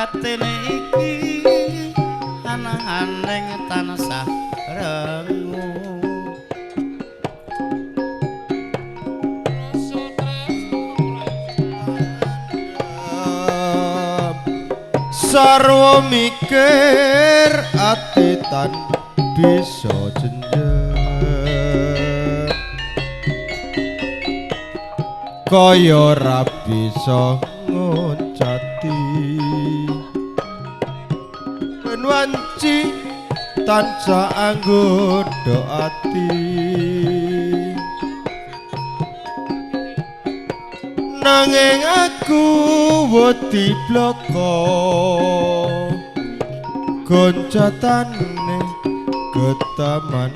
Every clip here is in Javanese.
Batine iki ananing tansah rengu. Sarwa mikir ati tan bisa jenjek kaya ora bisa ngoncati ben wanci tansah anggodha ati nanging aku wedi bloko goncatane getaman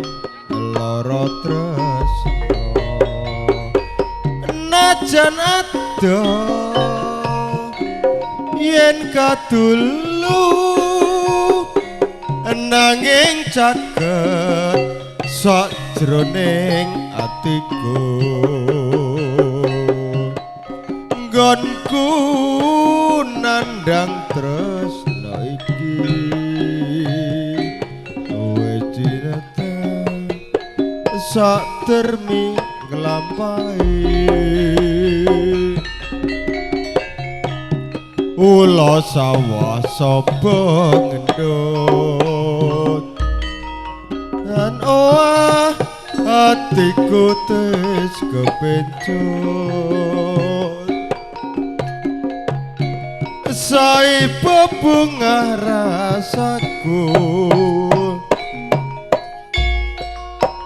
lara tresna najan adoh yen kadulu nanging caket sajroning atiku nggonku nandang tresna iki wis cinta sak termi nglampahi ula sawah sapa ngendut lan owah atiku tes kepencut saipo bunga rasaku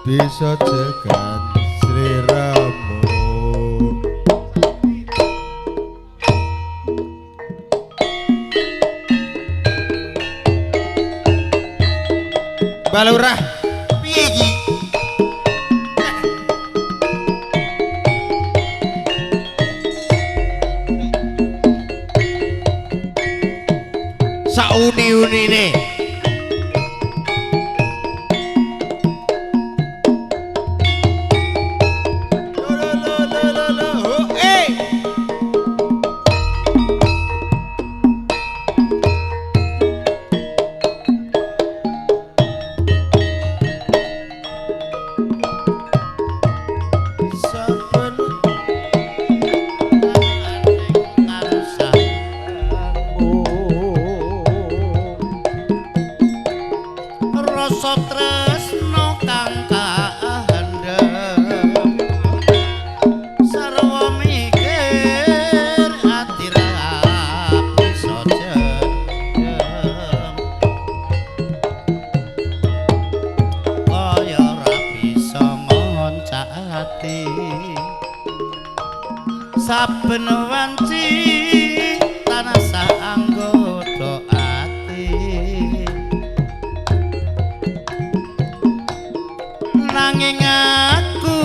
bisa cekan sliramu. Balurah piye iki? Sauni-unine saben wanci tansah anggodha ati nanging aku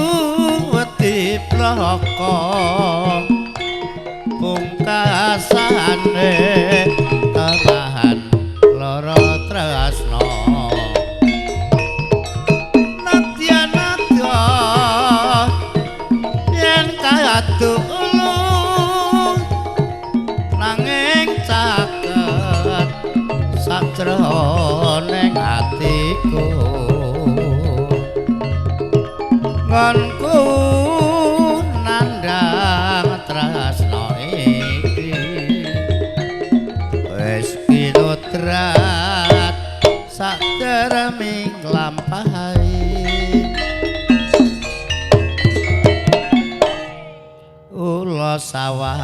wedi plaka pungkasane tahan lara tresna nadyan nadya yen kadulu sajroning atiku nggonku nandhang tresna iki wis kinodrat sadermi nglampahi ula sawah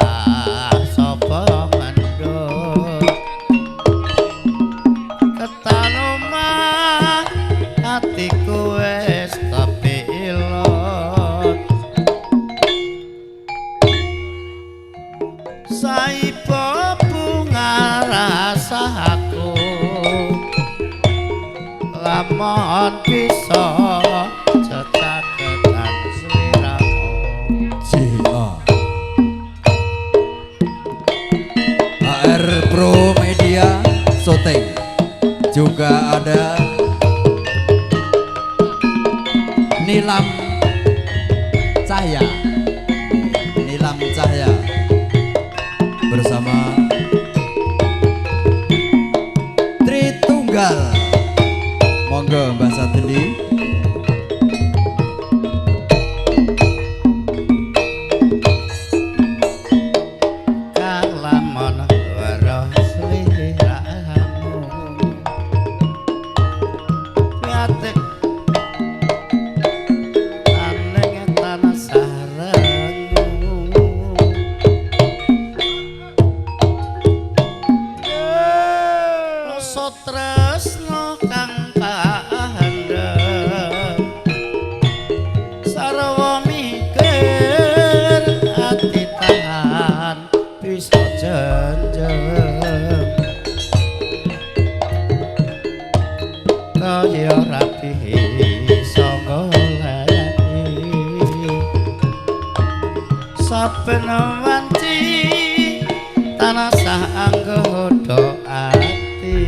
sapa mendut ketan atiku wis kepilot saipo bunga rasaku lamun bisa cecaketan sliramu. JA HR Pro Media Shooting juga ada Nilam Cahya, Nilam Cahya bersama Monggo Mbak Sadli. Kalamon weruh sliramu Piatik aning tansah rengu Rasa tresna kang kaandhem sarwa mikir ati tahan bisa jenjem kaya rapi bisa goleki saben wanci tansah anggoda ati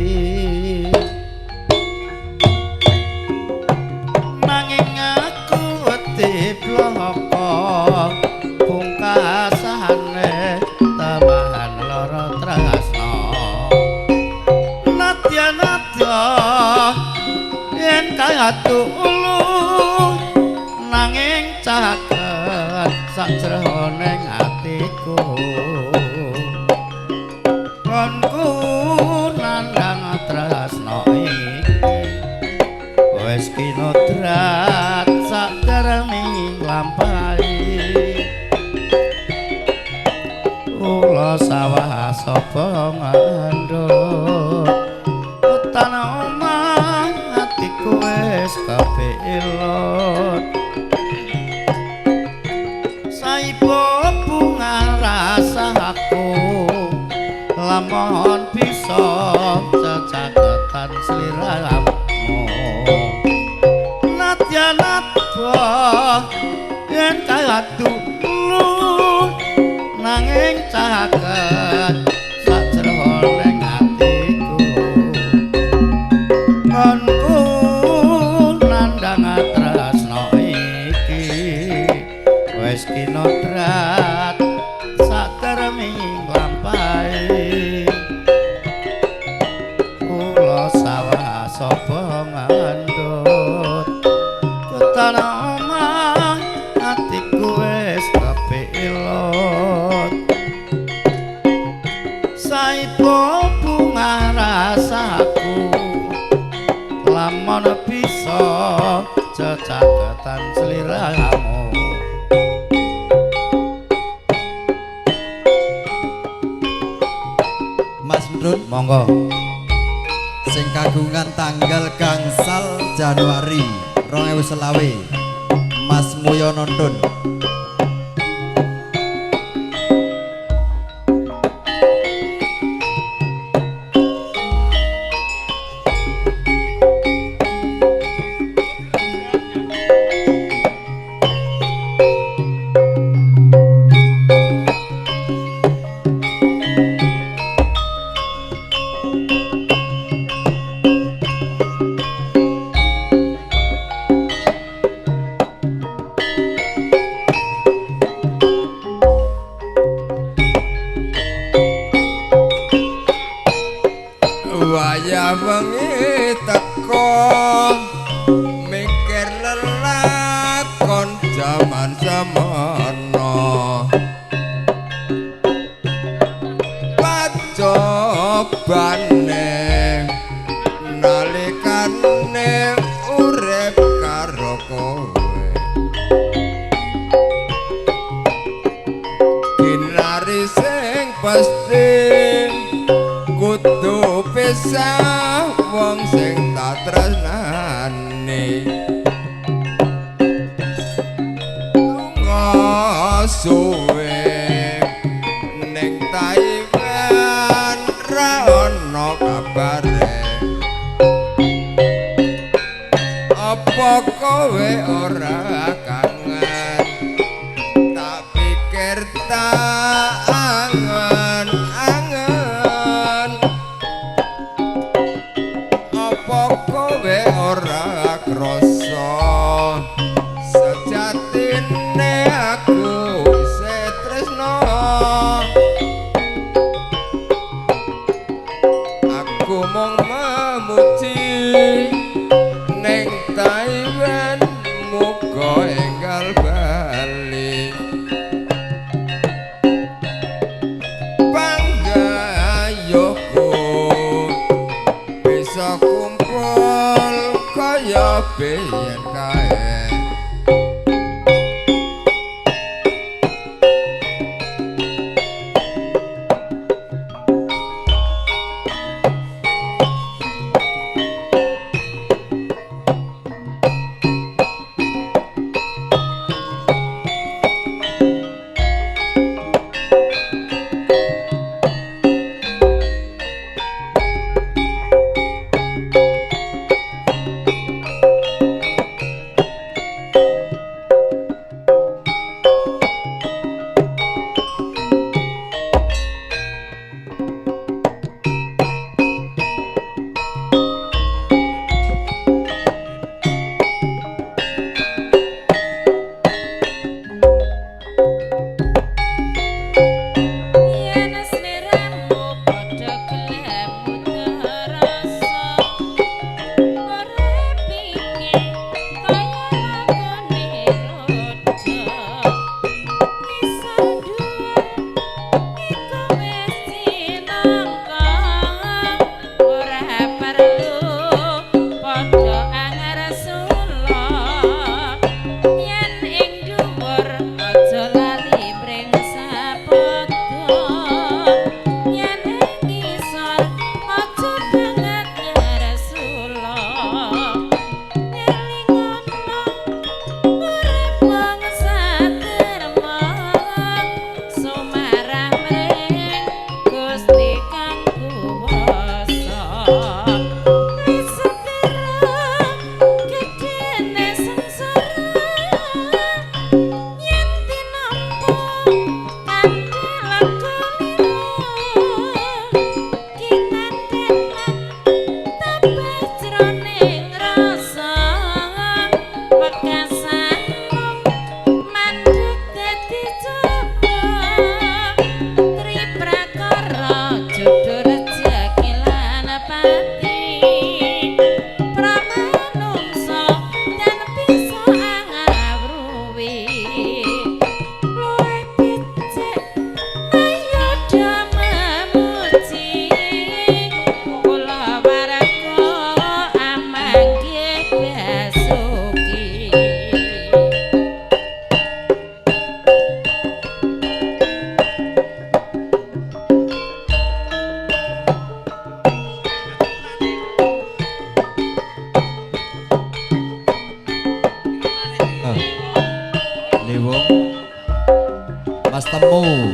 nanging aku wedi bloko pungkasane tambahan lara tresna nadya nadya yen kayatu ulu nanging caket sajroning atiku konku nandhang tresna iki wis kinodrat sadermi nglampahi ula sawah sapa ngandhut tanah omah atiku wis kepilot saipo bunga rasaku lamun bisa cecaketan sliramu nadya nadya yen kayatu nanging caket sajroning atiku ngonku nandhang tresna iki wis kinodrat sadermi nglampahi kula sawah sapa ngandhut tanah omah atiku wis kepilot saipo bunga rasaku lamun bisa cecaketan sliramu. Mas Ndrun, monggo. Sing kagungan tanggal gangsal Januari 2020 Mas Muyono Ndun. Wayah wengi teko mikir lelakon jaman semono pacobane nalikane urip karo kowe kinari sing pasti kudu pisah wong sing tak tresnani lunga suwe ning Taiwan ra ono kabare apa kowe ora kangen tak pikir tak angen angen apa kowe ora krasa sejatine aku isih tresno aku mung memuji Muga enggal bali panggayuhku bisa kumpul kaya biyen kae. Mas Temu.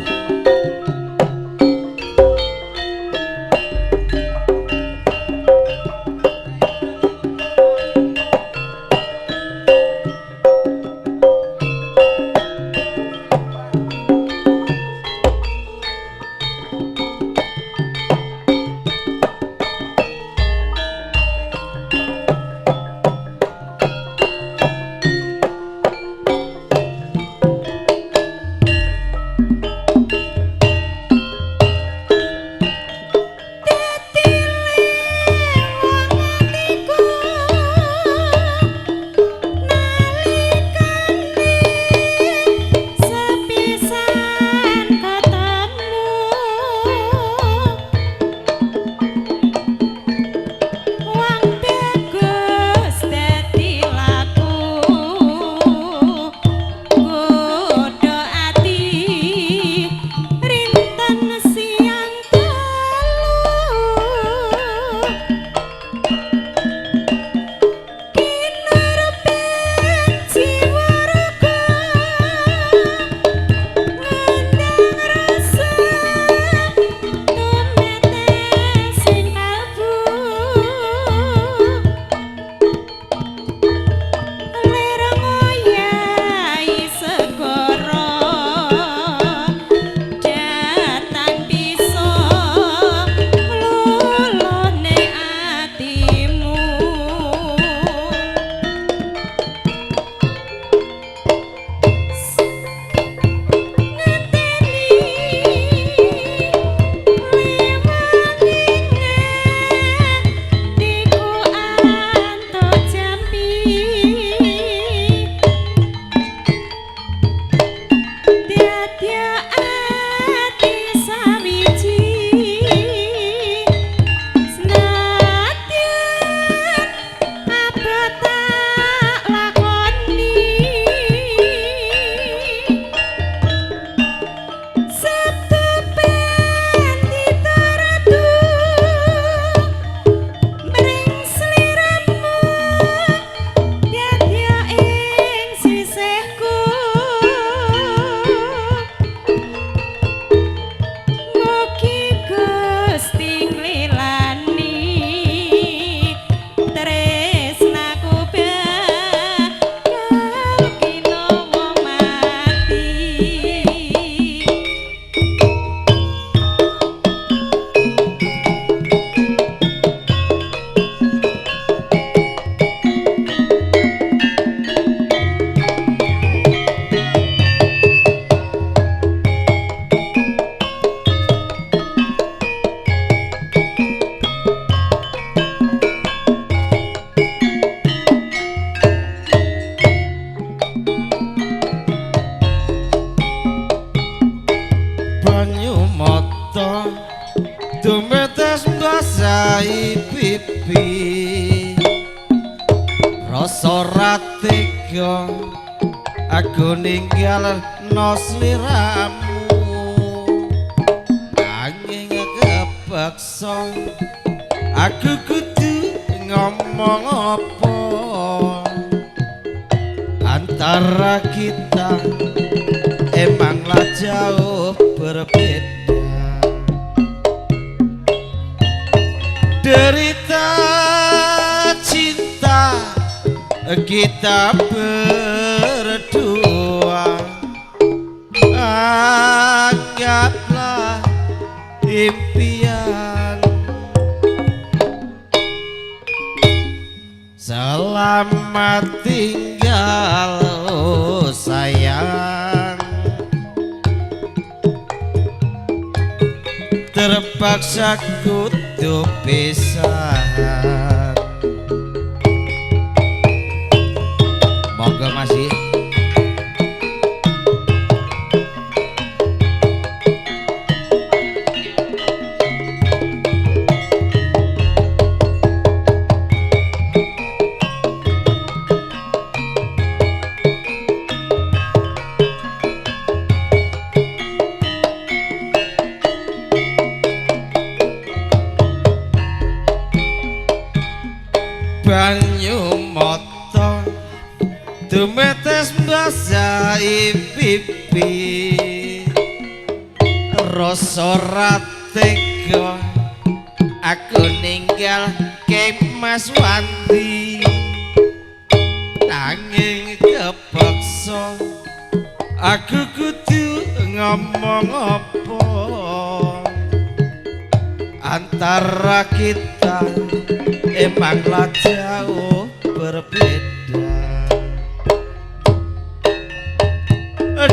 tega aku ninggalno sliramu, nanging kepeksa aku kudu ngomong apa antara kita emanglah jauh berbeda. Derita cinta kita berdua anggaplah impian. Selamat tinggal oh sayang, terpaksa kudu pisahan. Monggo masih. Banyu mata tumetes mbasahi pipi, rasa ra tega aku ninggal ke Mas Wandi, nanging kepeksa aku kudu ngomong apa antara kita emanglah jauh berbeda.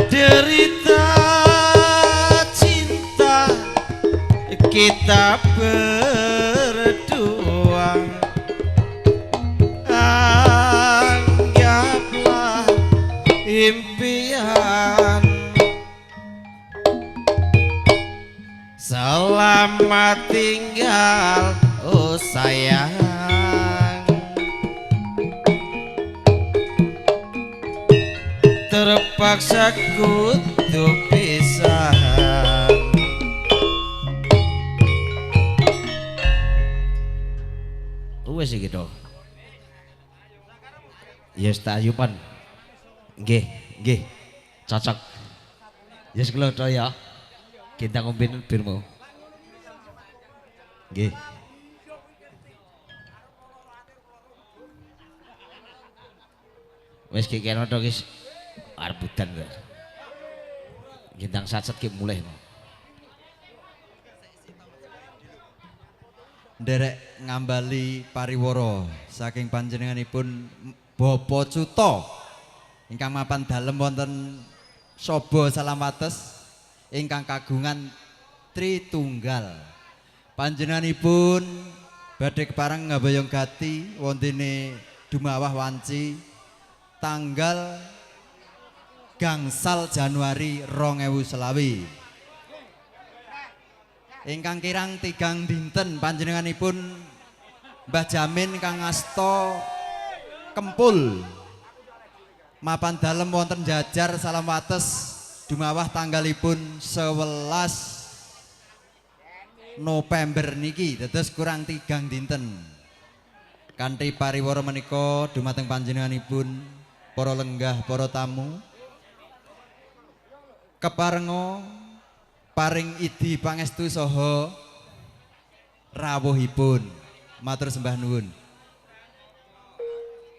Derita cinta kita berdua anggaplah impian. Selamat tinggal oh sayang, terpaksa kudu pisahan. Wes iki to. Yes ta ayupan. Nggih, nggih. Cocok. Yes kula to ya. Kita ngombe birmu. Nggih. Wes ki kene to guys. Arep udan kok. Gintang satset ki mulih. Nderek ngambali pariwara saking panjenenganipun Bapak Cuto ingkang mapan dalem wonten Sobo Salamwates ingkang kagungan Tritunggal. Panjenenganipun badhe kepareng ngaboyong gati wontene Dumawah Wanci tanggal gangsal Januari 2020. Ingkang kirang tigang dinten panjenenganipun Mbah Jamin kang asta Kempul mapan dalem wonten Jajar Salamwates Dumawah tanggalipun 11 November niki dados kurang tigang dinten. Kanthi pariwara menika dumateng panjenenganipun para lenggah para tamu keparenga paring idi pangestu saha rawuhipun. Matur sembah nuwun.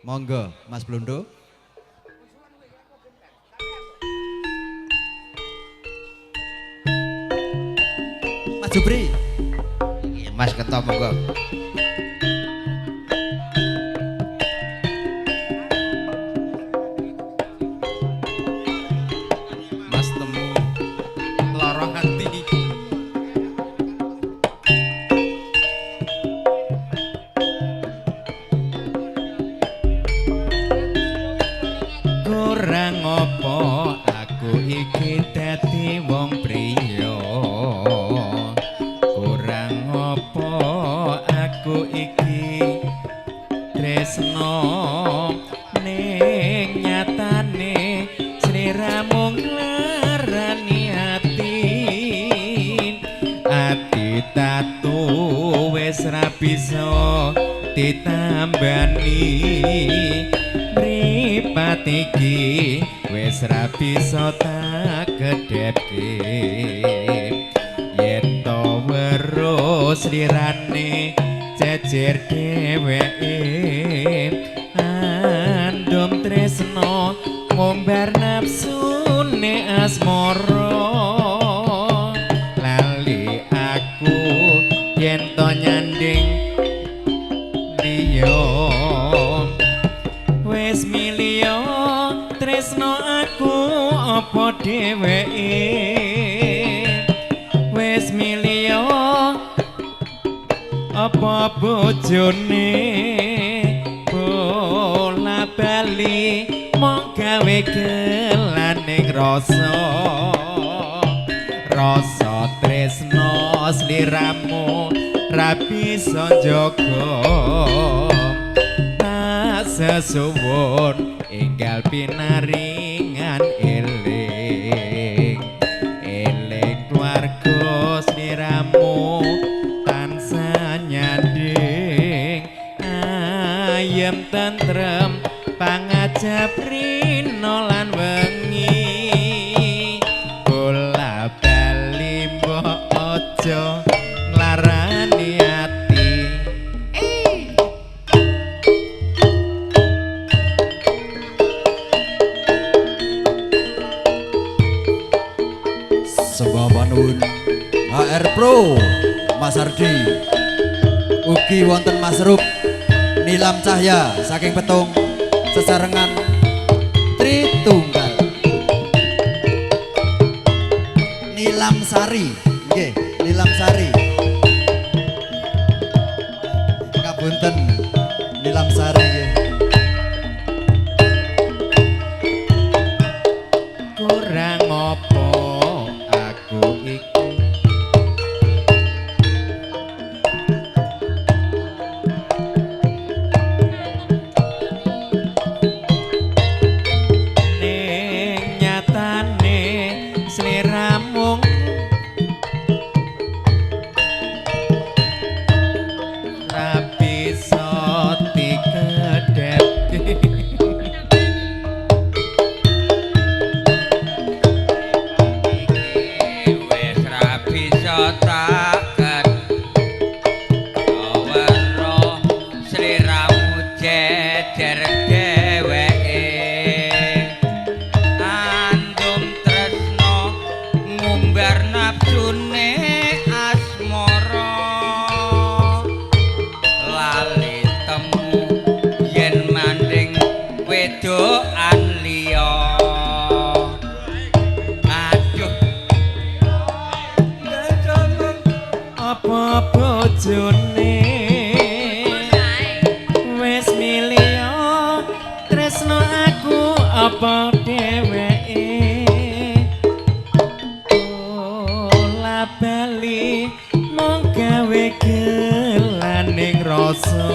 Monggo Mas Blondo. Mas Jupri. Mas Keto monggo. Mas Temu lara hati. Kurang apa aku iki dadi wong priya, kurang apa aku tambani mripat iki wis ra bisa tak kedhepke yen to weruh slirane jejer dheweke andum tresno ngumbar nafsune asmara lali aku yen to nyanding liya wis milio tresno aku apa dheweke wis milio apa bojone bola bali mung gawe gelaning rasa rasa tresno sliramu ra bisa njaga tak sesuwun enggal pinaringan eling eling keluarga sliramu tansah nyanding ayem tentrem pangajap rino lan wengi bola bali mbok aja nglarani ati. Sembah panuwun HR Pro Mas Ardi ugi wonten Mas Rup Nilam Cahya saking Petung sesarengan Tritunggal Nilam Sari nggih Nilam Sari ngapunten Nilam Sari nggih. Kurang apa aku iki ning nyatane sliramu ra bisa dikedhepke. Wis ra bisa tak weruh sliramu jejer dheweke andum tresno ngumbar nafsune asmara lali temu yen manding wedokan liya. Aduh apa bojone wis milio tresno aku apa dheweke bola bali mung gawe gelaning rasa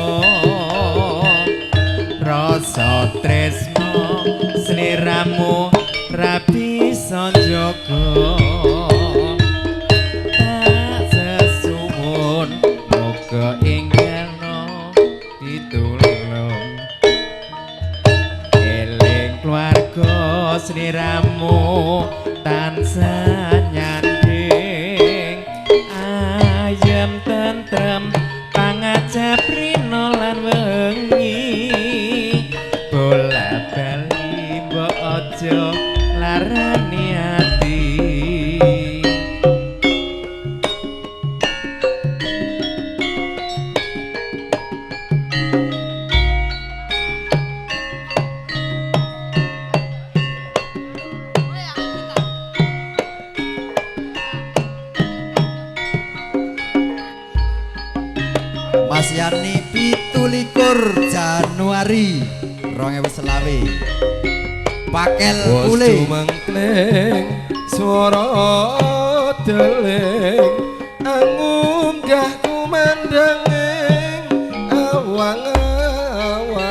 rasa tresno sliramu ra bisa njaga tak sesuwun muga inggalno pitulung eling keluarga sliramu tansah nyanding ayem tentrem pangajap rino lan wengi bola bali mbok aja larani ati. Mas Yani 27 Januari 2025 Pakel Wes Ule cumengkling swara deling angunggah kumandhanging awang-awang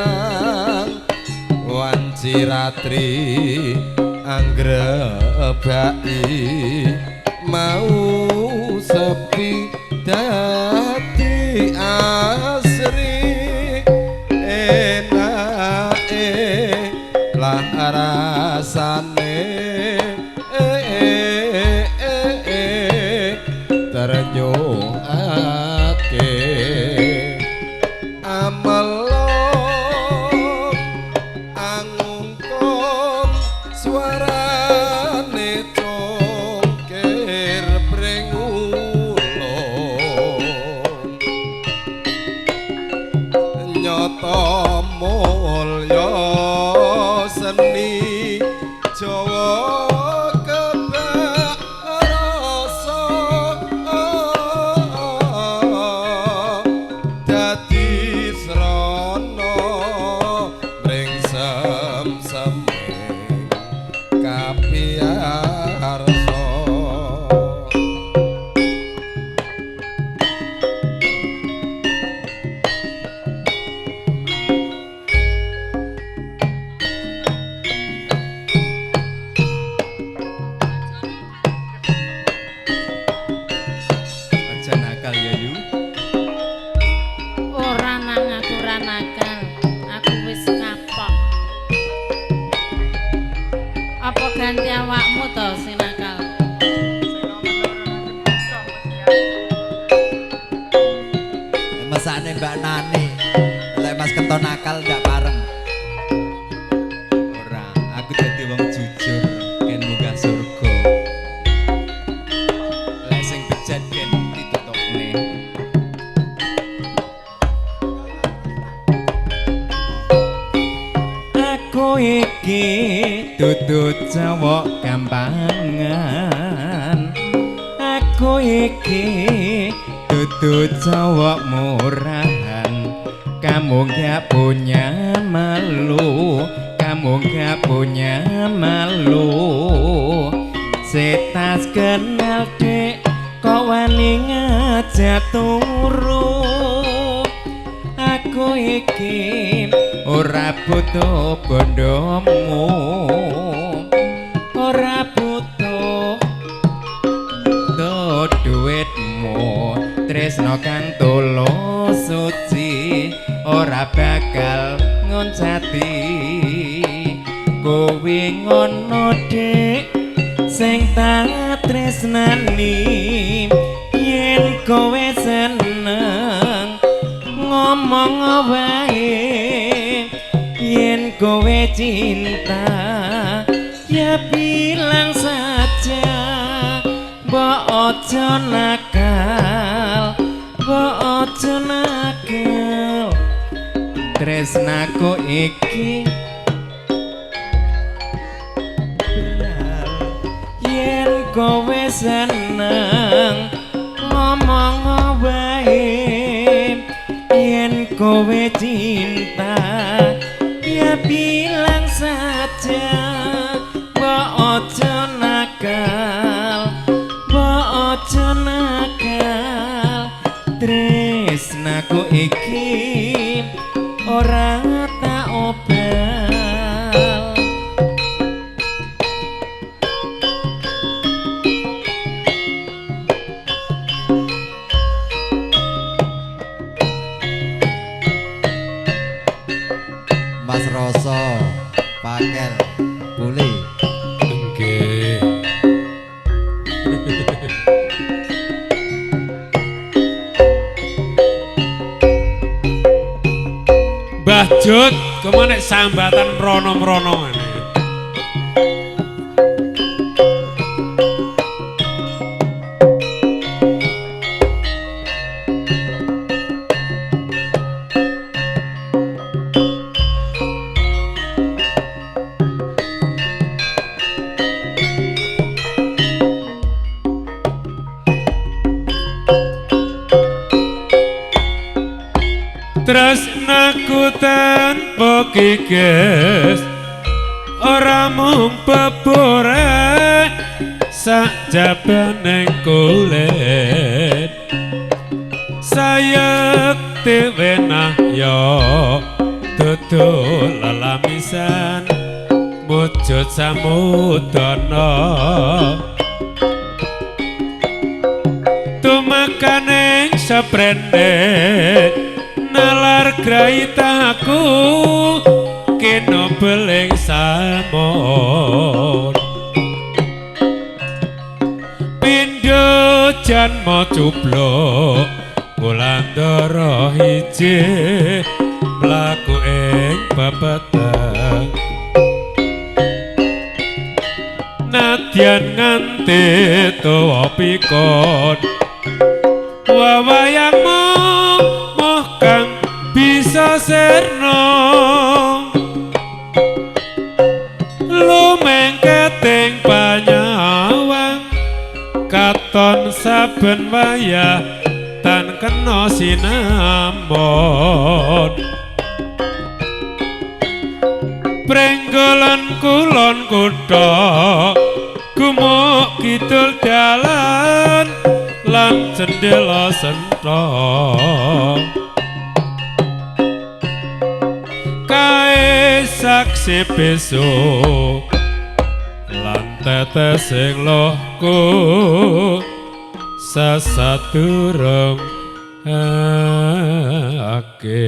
wanci ratri anggrebaki mau sepi dadi asri rasane ternyuhake amelong angungkum suarane congkir prengulung nyata mulya seni Jawa kebak rasa dadi srana mring sem-seming kapiyarsa. Aja nakal ya yu. Ora nang aku ora nakal, aku wis kapok. Apa ganti awakmu to sing nakal? Mesakne Mbak Nani. Lek Mas Kento nakal ndak pareng. Ora, aku dadi wong jujur ken munggah surga. Lek sing bejat ken ditutupne. Aku iki dudu cowok gampangan. Aku iki dudu cowok murahan. Kamu gak punya malu, kamu gak punya malu. Setas kenal dek, kok wani ngajak turu. Aku iki ora butuh bondomu, ora butuh do duitmu. Tresno kang tulus suci ora bakal ngoncati. Kowe ngono dik sing tak tresnani, yen kowe seneng ngomong wae, yen kowe cinta ya bilang saja, mbok aja nakal, mbok aja nakal. Tresnaku iki benar, yen kowe seneng ngomong wae, yen kowe cinta ya bilang saja, mbok aja nakal, mbok aja nakal. Tresnaku iki ora tak obal. Mas Roso, Pakel, Pule. Nggih. Mbah Jut, kemana sambatan mrono-mrono ngene. Tresnaku tanpa kikis ora mung bebore sakjabaning kulit sayekti wenah ya dudu lelamisan mujud samudana tumekaning seprene nalar graitaku kena Kebeling samon pindho janma cubluk Wulandara hiji mlaku ing pepeteng nadyan nganti tuwa pikon wawayangmu moh kang bisa sirna lumengketing panyawang katon saben wayah tan kena sinambon prenggolan kulon kutha gumuk kidul dalan lan cendela senthok kae saksi besok lan tetes sing lohku sasadurung ake.